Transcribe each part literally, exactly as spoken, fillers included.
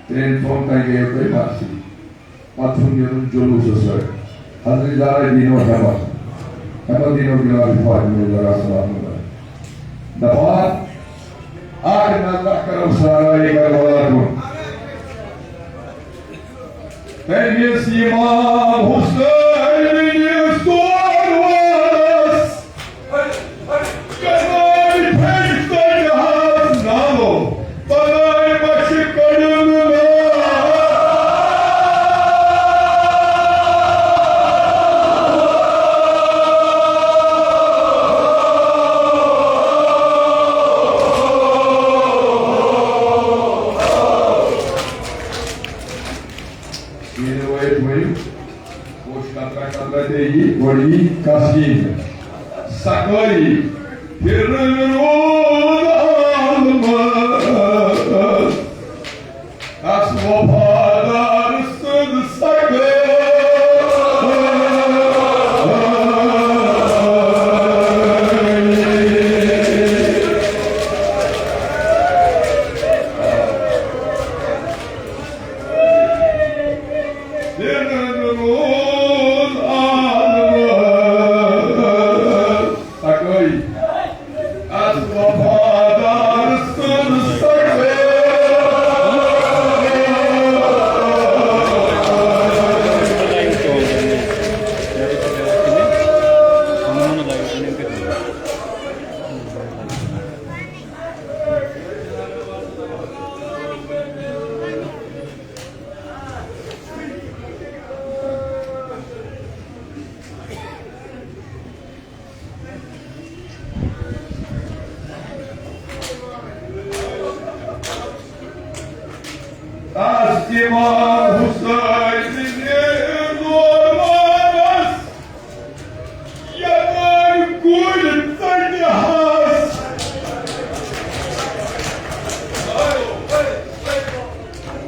ترٛٮ۪ن ژۄن تام گٔیو تُہۍ مرسٕے۔ پتہٕ چھُنہٕ نیرُن جلوٗسس سۭتۍ۔ حضرت زہرا دِنو ہٮ۪مت۔ ہٮ۪مت دِنو جناب فاطمہ زہرا سلام اللہ۔ دپان، اکھ نظر کرو سارے کربلا کُن۔ تٔمِس امام حسین سورس کَنَے پھٔلۍ ژٔٹۍ ہَس نالو، پَنَے مَچھِ کٔڑِن نار۔ یہِ رِوٲیت ؤنِو۔ کوش قطرہ قطرہ تے یی، گۄڈٕ یی کس یی۔ سکٲیی پھِرن روٗد عالمس، کس وفادار سٕنٛز سکٲیی۔ از امام حسین زورمانس یپٲرۍ کُلۍ ژٔٹۍ ہَس۔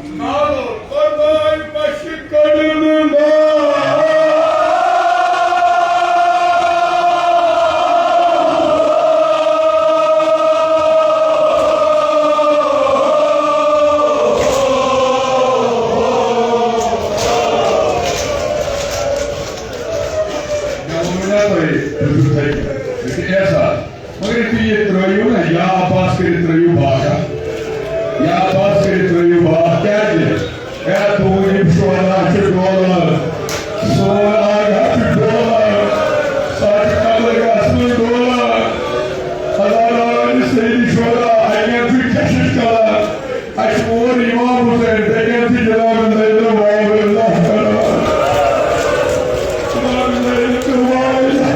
نالو پتاے پشہِ کڑنہٕ نار۔ مےٚ ووٚنوٕ نا تۄہہِ، تُہۍ چھِو تھٔکِتھ۔ مےٚ چھُ احساس۔ مگر یُتھُے یہِ ترٛٲیِو نا، یا عباس کٔرِتھ ترٛٲیِو باغ اکھ۔ یا عباس کٔرِتھ ترٛٲیِو باغ۔ کیٛازِ؟ اے، تُہُنٛد یِم شُہدا چھِ ڈولان۔ سون آگاہ چھُ ڈولان۔ سُہ چھُ قبرِ گاہَس منٛز ڈولان۔ ہزاران سیدِ شُہدا اَتہِ چھُ کشش کران۔ اَسہِ ووٚن امام حسین، تُہۍ کیٛازِ چھِو جناب زینب واو اللہ کران؟ جناب زینب واو اللہ۔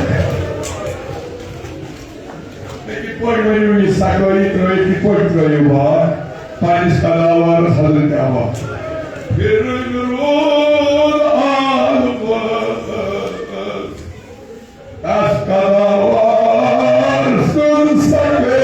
مےٚ کِتھ پٲٹھۍ ؤنِو یہِ سکٲیی ترٛٲوِتھ، کِتھ پٲٹھۍ ترٛٲوِو باغ پننِس قداوارس حضرت عباس؟ پھِرن روٗد عالمس۔ تس قداوار سٕنٛز سکٲے۔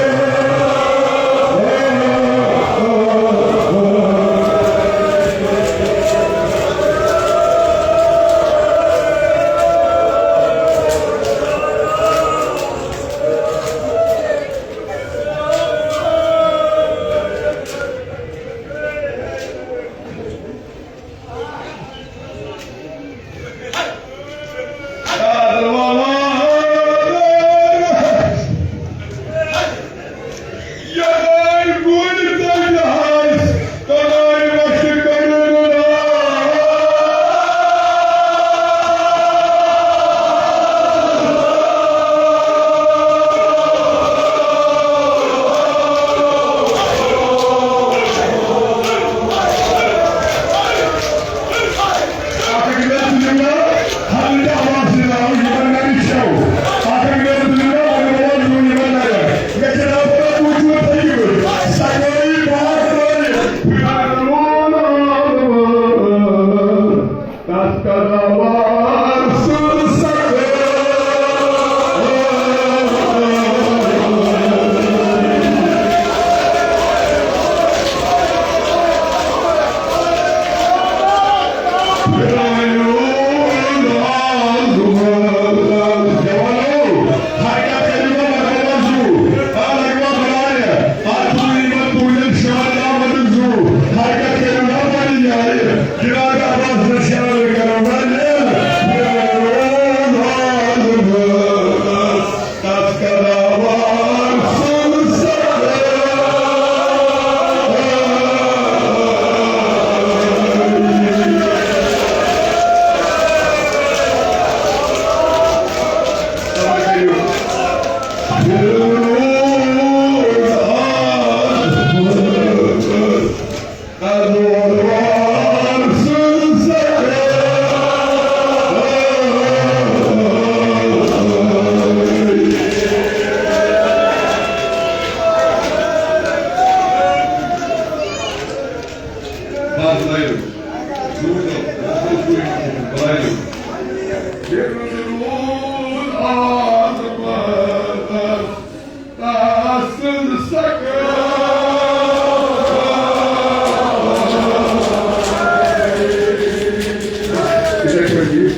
یِتھَے پٲٹھۍ یہِ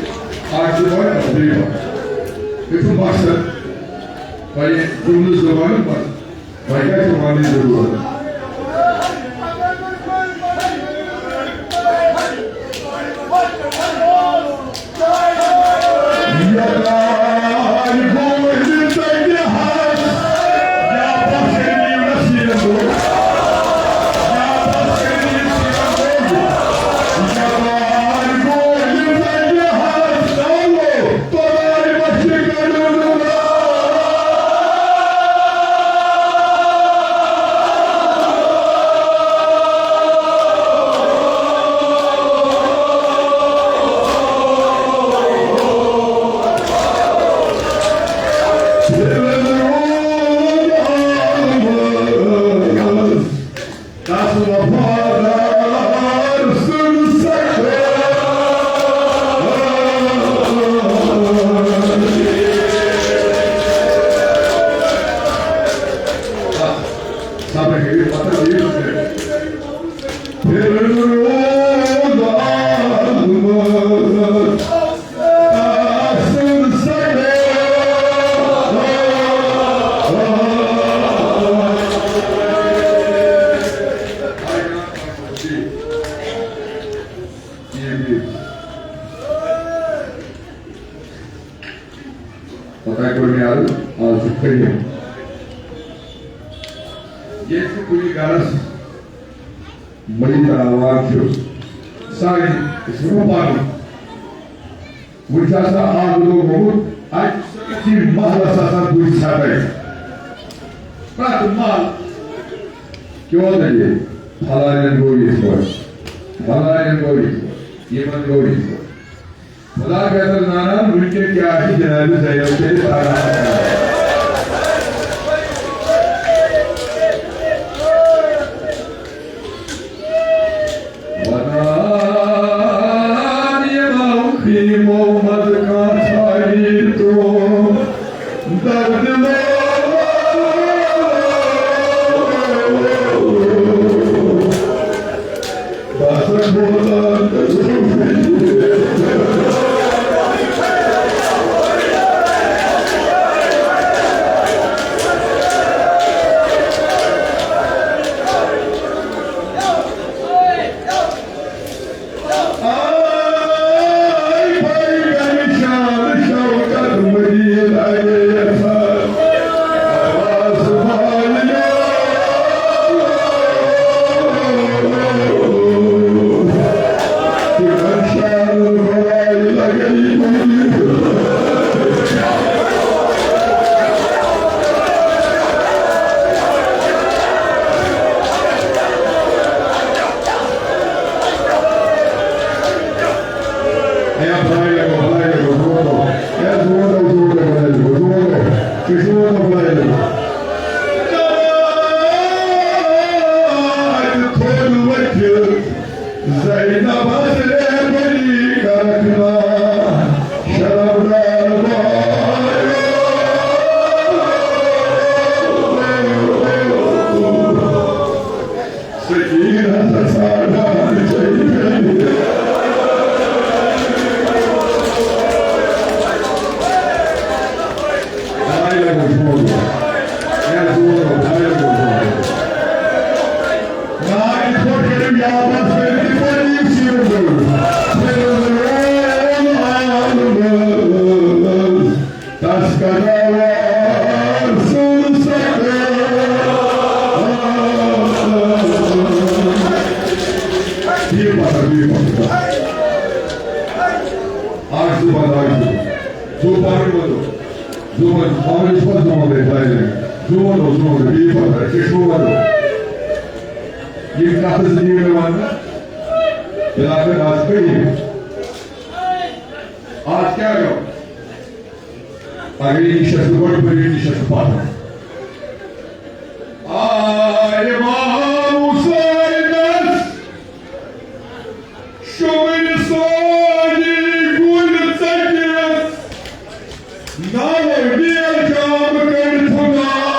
آسہِ وۄنۍ تقریٖباً۔ یہِ چھُ مقصد، وۄنۍ یہِ جملہٕ زٕ وَنہٕ بَس۔ وۄنۍ کیٛاہ چھُ وَننٕچ ضروٗرت؟ تس وفادار سٕنٛز سخا۔ سبق ہے، پتہ یہ ہے۔ پھر روز آزمائش۔ پتہ کوٚر مےٚ عرض، آز چھُ کٔرِتھ۔ ییٚتہِ چھُ کُنہِ گرس مٔلۍ تراوان چھُ سانہِ، أسۍ وَنو پَنُن۔ وۄنۍ چھُ آسان اَکھ دۄہ گوٚمُت، اَتہِ چھُ سٲرسٕے محلَس آسان بُتھِ ژھٮ۪تَے۔ پرٛٮ۪تھ محلہٕ کیٛاہ دٔلیٖل؟ فلانٮ۪ن گوٚو یِتھ پٲٹھۍ، فلانٮ۪ن گوٚو یِتھ پٲٹھۍ، یِمَن گوٚو یِتھ پٲٹھۍ۔ خدا بہتر زانان، وٕنکٮ۪ن کیٛاہ آسہِ جناب زینب تیٚلہِ پرناوان۔ وَنان یِمو خیٖمو منٛز کانٛہہ ژھانٛڈی ترٛوو درد لوگ۔ بہٕ ہسا کھوژان تہٕ آے بھائی گنشان شوکت مدین آئے یسار۔ زینب حسن بنی کرکنا، شرمدار بھائی۔ سکین ہسا ساڑھا چاہیے۔ بھائی لگو چھوڑو۔ اے زور، بھائی لگو چھوڑو۔ ناگ خۄش کٔرِو یاد آسہِ کٔرِتھ یہِ پننہِ سیٖرت ضروٗر۔ پھِرُن روزان منٛز تس کداوار سُنٛد سکار۔ بِہِو پتھر، بِہِو پتھر۔ اکھ زٕ بنٛد، اکھ زٕ۔ زٕ پتھر بنٛد۔ زُمَن، پَنٕنۍ چھِ پَتہٕ زُمَن گٔے پَیدٔلۍ۔ زُمَن اوس، زُمَن گٔے، بیٚیہِ پَتہٕ چھِ شوٗبان اوس۔ یِم کَتھٕ زٕ یِم مےٚ وَننہٕ، علاقہٕ آز کٔرِو۔ آز کیٛاہ گوٚو؟ اگر یہِ نِشَس نہٕ گۄڈٕ پٔرِو، یہِ نِشَس نہٕ پَتہٕ۔ آے امام حسینس شُمٕنۍ سٲری گُلۍ ژٔٹِتھ۔ ناوٕ ویل جام کٔرِتھ نار۔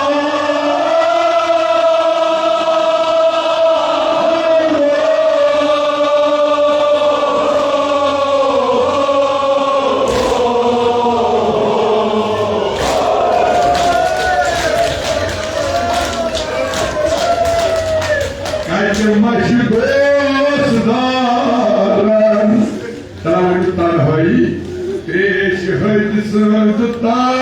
کتہِ ما چھِ دوست دارن؟ ترٛاوٕنۍ تنہٲیی، تریش ہٕتۍ سٕنٛز تان۔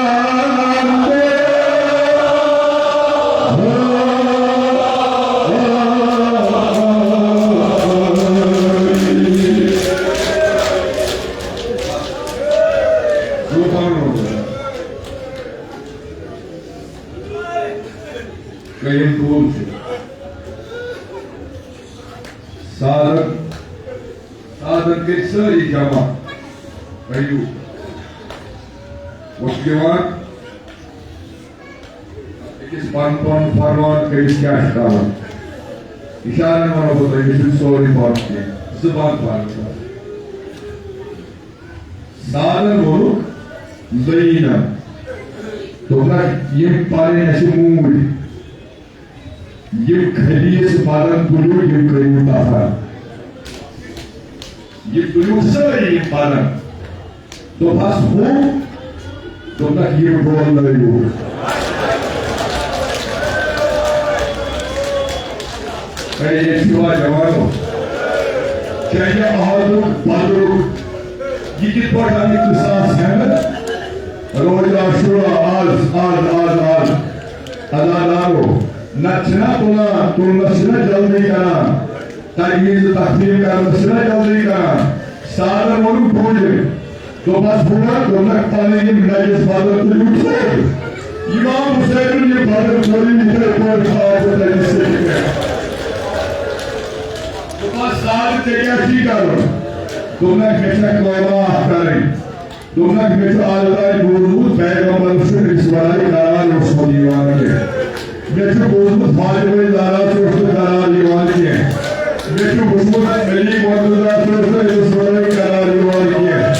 کٔرِو ٹوٗل چھُ۔ سادن، سادن کٔرۍ سٲری جمع۔ پٔرِو۔ وۄنۍ چھُ یِوان أکِس پن پن فرمان کٔرِتھ کیٛاہ چھُ کرُن۔ اِشارن وَنو بہٕ تۄہہِ، مےٚ چھُنہٕ سورُے پَرُن کینٛہہ۔ زٕ بند پَرُن چھُ۔ سادن ووٚنُکھ زٔمیٖنَن۔ دوٚپنَکھ، یِم پَرٕنۍ اَسہِ موٗدۍ۔ یِم خبیٖث پَرَن تُلِو، یِم کٔرِو دفن۔ یِم تُلِو سٲری یِم پَرَن۔ دوٚپہَس ہُم، دوٚپنَکھ یِم بولنٲیِو۔ اے، ییٚتہِ چھُوا جوانو؟ جنگِ احدُک، بدرُک، یہِ کِتھ پٲٹھۍ آو یہِ قصاص ہٮ۪نہٕ؟ روزِ عاشورا آز، آز، آز، آز۔ عزادارو، نتہٕ چھِنہ تُلان، تُلنَس چھِنہ جلدی کران، تجویز تقدیم کرنَس چھِنہ جلدی کران۔ سادن ووٚنُن بوٗزِو، دوٚپمَس، بوٗزا، دوٚپنَکھ، پَنٕنۍ یِم نجس بدن تُلِو ژوٚٹ۔ امام حسینُن یہِ بدن تُلِو یِتھَے پٲٹھۍ تھاو بہٕ تٔمِس سۭتۍ پٮ۪ٹھ۔ دوٚپمَس، سادٕ، ژےٚ کیٛاہ چھُے کرُن؟ دوٚپنَکھ، مےٚ چھےٚ کٲمہ اکھ کرٕنۍ۔ دوٚپنَکھ، مےٚ چھُ آز تام بوٗزمُت، پیغمبرَس چھُ أکِس ورٲے قرار اوسمُت یِوان کینٛہہ۔ مےٚ چھُ بوٗزمُت، فاطمہ زہرا چھُ اوسمُت قرار یِوان کینٛہہ۔ مےٚ چھُ وُچھمُت، علی مرتضیٰ چھُ اوسمُت أمِس ورٲے قرار یِوان کینٛہہ۔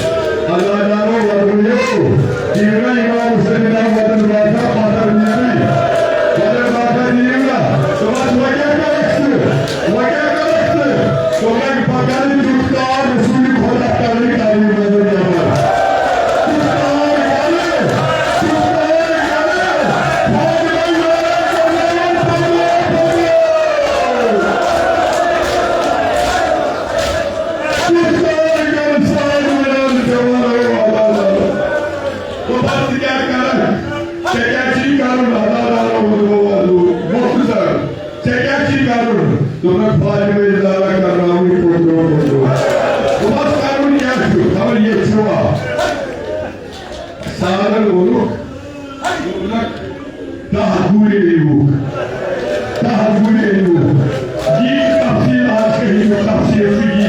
اللہ تعالیٰ ورمٲیِو، دیٖو نا امام حسین ناو وطن بادشاہ پتھر نیرٕے۔ وطن بادشاہ دیٖو نا، ژٕ وَن وۄنۍ کیٛاہ کَرَکھ ژٕ؟ وۄنۍ کیٛاہ کَرَکھ ژٕ؟ ژٕ وَن پَگاہ نہٕ تیُتھ کار رسول خدا کَرٕنۍ کَرنہِ منٛز نٮ۪بر۔ تیُتھ کار کَرٕ، تیُتھ کار کَرٕ، فاطمہ زہرا کرناوَن پَگاہ۔ تیُتھ کار کَرٕ سارنٕے جوانو، اللہ تعالیٰ۔ دوٚپُن، ژٕ کیٛاہ کَرَکھ؟ ژےٚ کیٛاہ چھُے کَرُن؟ اللہ تعالیٰ ووٚن، ووٚن، ووٚن، مۄختصر۔ ژےٚ کیٛاہ چھُے کَرُن؟ دوٚپنَکھ، فاطمہ زہرا کرناوٕنۍ پوٚترو پوٚترو۔ دوٚپمَس، کَرُن کیٛاہ چھُ؟ خبر ییٚتہِ چھُوا؟ سارن ووٚنُکھ، دوٚپنَکھ، دَہ گُرۍ أنِوُکھ۔ دَہ گُرۍ أنِوُکھ۔ یی تفصیٖل آز کٔہِنٛدِ تفصیٖل چھُ یی۔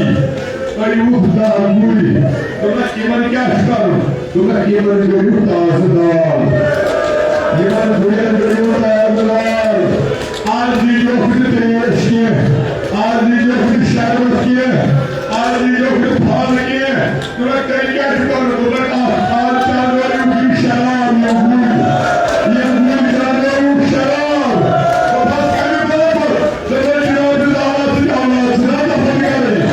أنِوُکھ دَہ گُرۍ۔ دوٚپنَکھ، یِمَن کیٛاہ چھُ کَرُن؟ دوٚپنَکھ، یِمَن کٔرِو تازٕ دال۔ یِمَن گُرٮ۪ن کٔرِو تازٕ دال۔ آز دیٖزیوکھ نہٕ تریش کینٛہہ، آز دیٖزیوکھ نہٕ شربت کینٛہہ، آز دیٖزیوکھ نہٕ پھل کینٛہہ۔ دوٚپمَکھ، تیٚلہِ کیٛاہ چھُ کَرُن؟ دوٚپمَکھ، اَتھ آز چاروایُک یہِ شراب، یہِ گُر، یہِ گُر چاروایُک شراب۔ دوٚپمَس، کَمہِ باپَتھ؟ دوٚپمَس، جناب زہرا سٕنٛدِ اولاد چھِنہ دفن کَرٕنۍ۔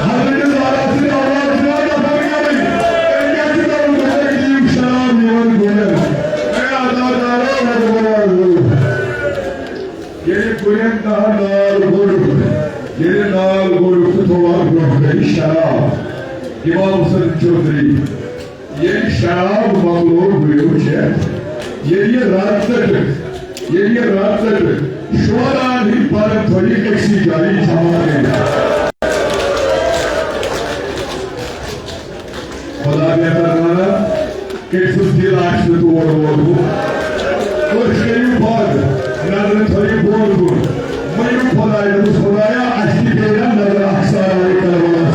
حضرت زہرا سٕنٛدِ اولاد چھِنہ دفن کَرٕنۍ۔ تیٚلہِ کیٛاہ چھُ کَرُن؟ دوٚپمَکھ، دِیِو شراب یِمَن گُرٮ۪ن۔ اے عزادارو، وۄنۍ گوٚو۔ ییٚلہِ گُرٮ۪ن دَہَن نال گوٚڑُکھ، ییٚلہِ نال گوٚڑُکھ تہٕ تھوٚو اَتھ برٛونٛہہ کَنہِ شراب، امام حسن چودھری، ییٚلہِ شراب مۄکلوو گُرٮ۪و چٮ۪تھ، ییٚلہِ یہِ رَز ژٔٹٕکھ، ییٚلہِ یہِ رَز ژٔٹٕکھ، شُہداہَن ہٕنٛدۍ پَرٕ تھٲوِکھ أکسٕے جایہِ جمع کٔرِتھ۔ خدا بہتر زانان، کٔمۍ سُنٛد دِل آسہِ نہٕ تور ووتمُت۔ أچھ کٔرِو بنٛد، نظرٕ تھٲیِو بۄن کُن۔ ؤنِو خۄدایَس، دوٚپُس، خۄدایا، اَسہِ تہِ پیٚیہِ نا نظر اَکھ سارے کربلاہَس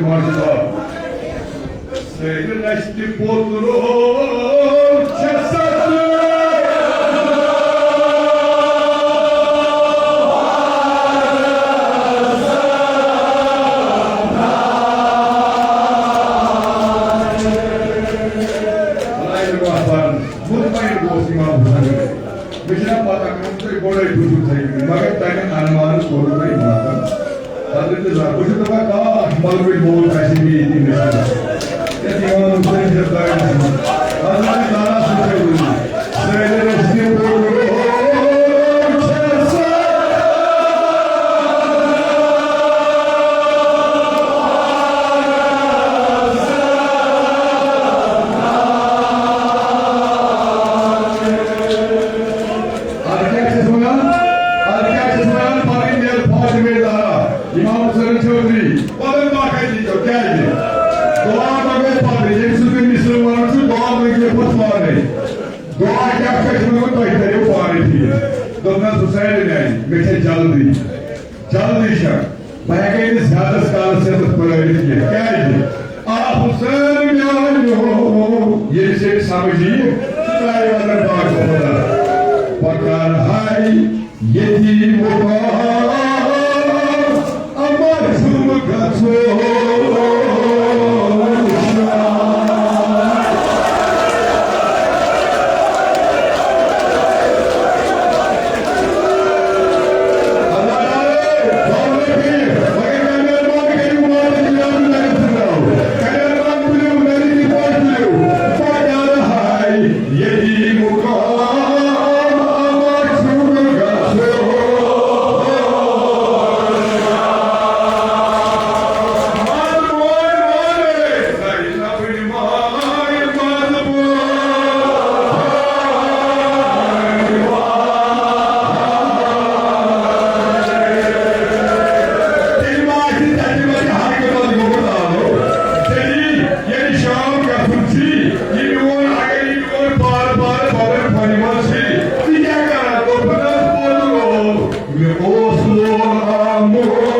ماشاء اللہ۔ سیدِ نشتِ پوترو چھےٚ ستہٕ۔ مطمئن گوس امام حسین۔ مےٚ چھَنہٕ پتہ کانٛہہ تۄہہِ گۄڈَے بوٗزمُت تھٲیِو، مگر تَمہِ اَنمانہٕ کوٚر مےٚ ماتم۔ حضرت زہرا، بہٕ چھُس دَپان، کاش، ملبٕچ موت آسہِ ہے ییٚتی نصیٖب۔ یَتھ اِمام حُسین چھِ دۄیَن منٛز۔ حضرت زہرا سُنٛد چھُ وٕنہِ۔ سٲرِی رٔشتہٕ پوٚر۔ اَدٕ کیٛاہ چھِس وَنان؟ اَدٕ کیٛاہ چھِس وَنان؟ پَنٕنۍ میل فاطمہ زہرا، اِمام حسین چوہدری، پَنُن باقٕے چیٖز چھو، کیٛازِ؟ دُعا منٛگو پَتہٕ، ییٚمہِ سۭتۍ تُہۍ مِثرٕ وَنان چھِو، دُعا مٔنٛگِو پَتہٕ پانَے۔ دُعا کیٛاہ چھُ اَسہِ وَنُن؟ تۄہہِ کَریو پانَے ٹھیٖک۔ دوٚپنَس، حُسین میٛانہِ، مےٚ چھےٚ جلدی۔ جلدی چھےٚ۔ بہٕ ہٮ۪کَے نہٕ زیادَس کالَس یَتَتھ پرٛٲرِتھ کینٛہہ۔ کیٛازِ؟ آ حُسین میٛانیو، ییٚلہِ ژےٚ سَمٕجھ یِیہِ، ژٕ ترٛاوِ وَنَن باغ خۄدا۔ بہٕ کَرٕ ہاے ییٚتی مُقام، اَمَر چھُم گژھُن۔ مےٚ اوس لول آمُت۔